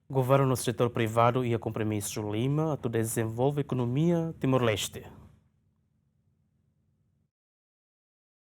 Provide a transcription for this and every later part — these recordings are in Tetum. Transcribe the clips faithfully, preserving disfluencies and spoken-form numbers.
Governu no setór privadu iha kompromisu lima atu dezenvolve ekonomia Timor-Leste.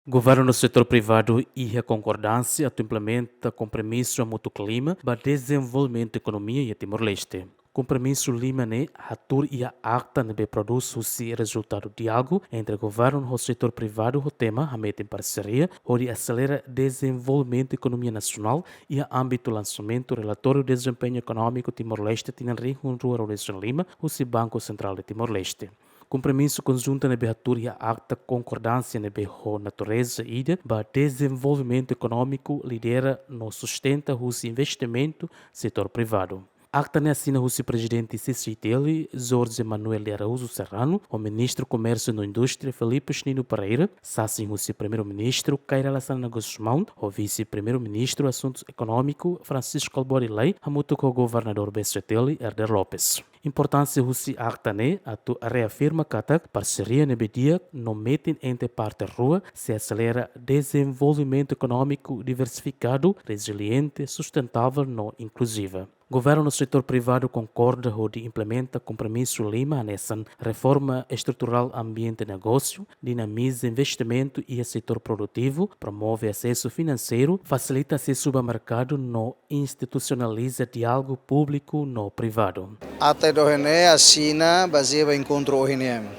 Governu no setór privadu iha konkordánsia atu implementa kompromisu hamutuk lima ba dezenvolvimentu ekonomia iha Timor-Leste. Kompromisu lima ne'e hatuur iha akta ne'ebé prodús husi rezultadu diálogu entre governu ho setór privadu ho tema hametin parseria hodi aselera dezenvolvimentu ekonomia nasionál iha ámbitu lansamentu relatóriu dezempeñu ekonómiku Timor-Leste tinan rihun rua ruanulu-resin-lima husi Banku Sentrál de Timor-Leste. Kompromisu konjuntu ne'ebé hatuur iha akta konkordánsia ne'ebé ho natureza ida ba dezenvolvimentu ekonómiku lidera no sustenta husi investimentu setór privadu. Akta ne'e asina husi Prezidente C C I T L, Jorge Manuel de Araújo Serrano, ho Ministru Komérsiu no Indústria, Filipe Justino Pereira, sasin husi Primeiru-Ministru, Kay Rala Xanana Gusmão, ho Vise-Primeiru-Ministru Asuntus Ekonómiku, Francisco Carbone Lay, hamutuk ho Governadór B C T L, Herder Lopes. Importánsia husi akta ne'e atu reafirma katak parseria ne'ebé di'ak no metin entre parte rua sei aselera dezenvolvimentu ekonómiku diversifikadu, reziliente, sustentável no inkluziva. Governu no setór privadu konkorda hodi implementa kompromisu lima hanesan reforma estruturál ambiente negósiu, dinamiza investimentu iha setór produtivu, promove asesu finanseiru, fasilita asesu ba merkadu no institusionaliza diálogu públiku no privadu. Ata ida ohin ne'e asina bazeia ba enkontru ohin nian.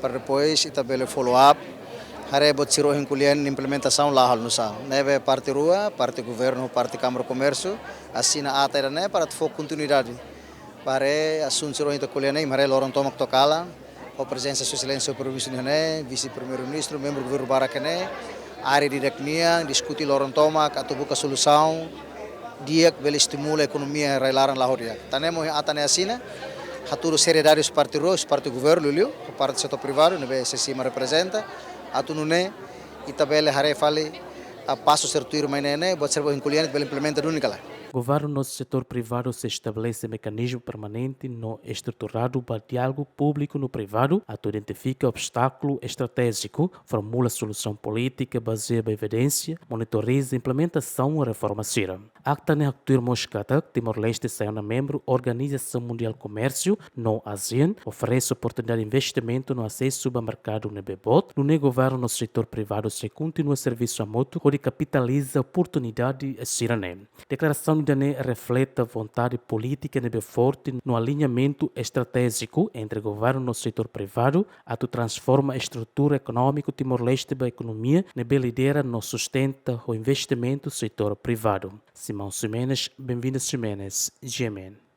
Para depois ita bele follow up. Haree buat sira ohin ko'alia nian implementasaun la'o halo nu'usá. Ne'ebé parte rua, parte governu, parte Kámara Komérsiu, asina ata ida ne'e para atu fó kontinuidade. Para asuntu sira ohin ita ko'alia ne'e, imi haree loron tomak to'o kalan, ho prezensa Sua Exelénsia Primeiru-Ministru nian ne'e, Vise-Primeiru-Ministru, membru governu barak ne'e, área di'ak nian, diskute loron tomak, atu buka solusaun di'ak bele estimula ekonomia rai-laran la'o di'ak. Tan ne'e mak ata ne'e asina, hatudu seriedade husi parte rua, husi parte governu liuliu, ho parte setór privadu, ne'ebé C C I reprezenta, atu nune'e, ita bele haree fali, ah, pasu sira tuirmai ne'e ne'e, buat sira ohin ko'alia ne'e, bele implementa duni ka lae. Governu no setór privadu sei estabelese mekanizmu permanente no estruturadu ba diálogu públiku no privadu atu identifika obstákulu estratéjiku, formula solusaun polítika bazeia ba evidénsia, monitoriza implementasaun reforma sira. Akta ne'e haktuir mós katak Timor-Leste sai ona membru Organizasaun Mundiál Komérsiu no ASEAN, oferese oportunidade investimentu no asesu ba merkadu ne'ebé boot, nune'e governu no setór privadu sei kontinua servisu hamutuk hodi kapitaliza oportunidade sira-ne'e. Deklarasaun ida-ne'e refleta vontade polítika ne'ebé forte no aliñamentu estratéjiku entre governu no setór privadu atu transforma estrutura ekonómiku Timor-Leste ba ekonomia ne'ebé lidera no sustenta ho investimentu setór privadu. Simão Ximenes, Benvinda Ximenes, G M N.